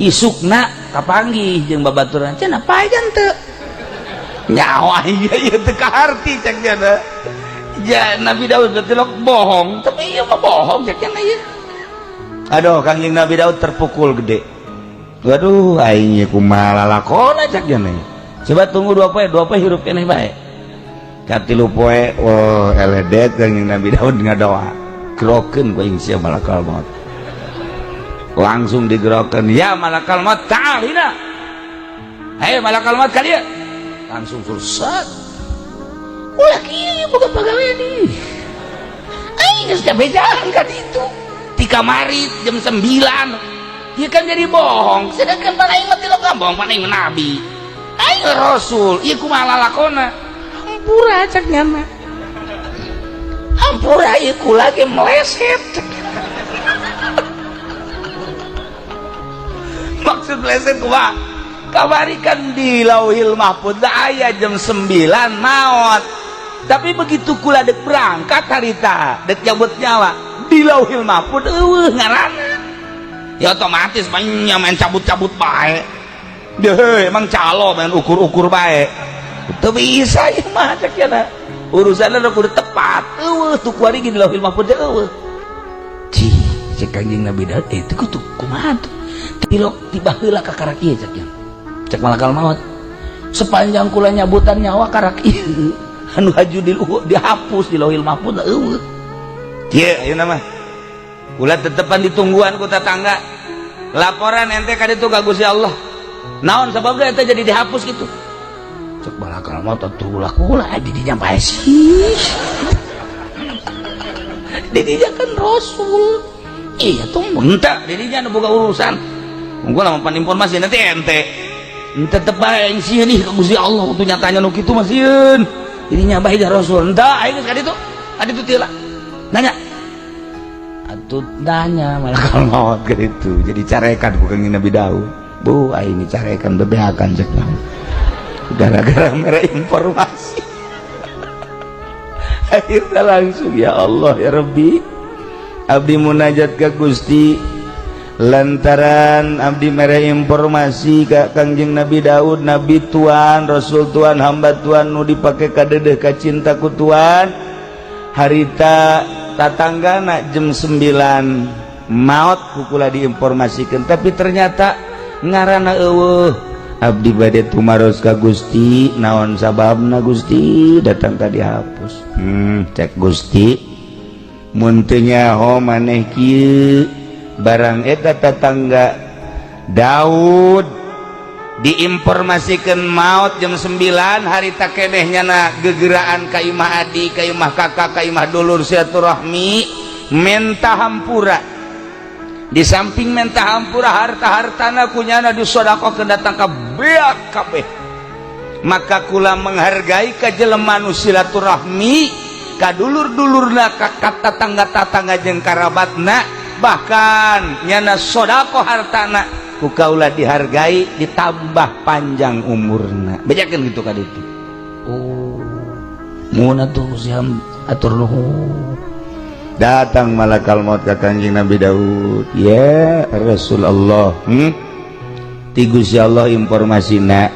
Isukna kapanggih jeung babaturan, cenah paejan teu nyawa, iya iya teu kaharti cek cenah. Ya, Nabi Daud tilok bohong, tapi ieu mah bohong cek cenah ieu. Aduh, Kangjeng Nabi Daud terpukul gede. Waduh, aing ieu kumaha lalakona cek cenah. Coba tunggu 2 poe, 2 poe hirup keneh bae. Katilu poe, oh, eledet Kangjeng Nabi Daud ngadoa. Gerokeun ku aing sia malakal maut. Langsung digerokeun, ya malakal maut ta'al hina. Hei malakal maut ka dieu. Langsung sursat. Ulah kieu boga pagawean nih. Aing geus kabejaan ka ditu. Ti kamari jam 9. Dia kan jadi bohong, sedangkan pan aing mah tilok bohong, pan aing nabi. Aing rasul, ieu kumaha lalakona? Hampura cek nyana. Hampura ieu kula ge meleset. Maksud meleset kumaha? Kamari kan di Lauhil Mahfuz aya jam 9 maot. Tapi begitu kula dek berangkat harita, dek nyabut nyawa, di Lauhil Mahfuz eueuh ngaranna. Ya otomatis banyak main cabut-cabut bae. Deh, emang calo main ukur-ukur bae. Teu bisa ieu mah cek cenah. Urusanna kudu tepat. Eueuh tuh kuari di Lauhil Mahfuz teh eueuh. Cih, cek Kangjeng Nabi Daud itu kudu kumaha tuh? Tilok tiba heula ka karak ieu cek cenah. Cek malakal maut. Sepanjang kula nyabutan nyawa karak ieu anu haju di dihapus di Lauhil Mahfuz eueuh. Kieu ayeuna mah. Kula tetepan ditungguan ku tetangga. Laporan ente ka ditu ka Gusti Allah. Naon sababna ente jadi dihapus gitu? Cek malakal maut atuh ulah kula di dinya bae sih. Di dinya kan rasul. Iya tuh entah di dinya nu boga urusan. Unggul lah informasi nanti ente. Tetep bae sieun ih ka Gusti Allah tuh nyatanya nu kitu mah sieun. Dinya bae rasul. Entah aing geus ka ditu. Ka ditu teu nanya. Atuh nanya malakal maut gitu. Jadi carekan ku Kangjeng Nabi Daud. Bu, aing carekan bebeakan cek mah. Gara-gara mere informasi. Akhirnya langsung ya Allah ya Rabbi. Abdi munajat ke Gusti lantaran abdi mere informasi ka Kangjeng Nabi Daud, Nabi Tuhan, Rasul Tuhan, hamba Tuhan nu dipake kadedeh ka cinta ku Tuhan. Harita tatanggana jam 9 maut kukula diinformasikan, tapi ternyata ngaranna eueuh. Abdi bade tumaros ka Gusti, naon sababna Gusti datang ka dihapus. Cek Gusti mun teu nyaho maneh kieu barang eta tetangga Daud diinformasikan maut jam 9 harita keneh nyana gegeraan ka imah adi, ka imah kakak, ka imah dulur silaturahmi menta hampura. Di samping menta hampura, harta-hartana kunyana disodakohkeun datang ka beak kabeh. Maka kula menghargai ka jelema nu silaturahmi ka dulur-dulurna, ka tetangga-tetangga jeung karabatna, bahkan nyana sodako hartana, ku kaula dihargai, ditambah panjang umurna. Bejakeun gitu ka ditu. Oh, mun atuh siam atur nuhun. Datang malakal maut ka Kanjeng Nabi Daud. Ya Rasulullah, Ti Gusti Allah informasina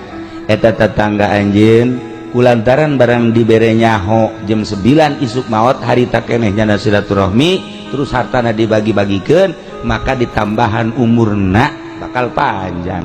eta tetangga anjeun kulantaran barang dibere nyaho jam 9 isuk maut, harita keneh nyana silaturahmi terus hartana dibagi-bagikeun, maka ditambahan umurna bakal panjang.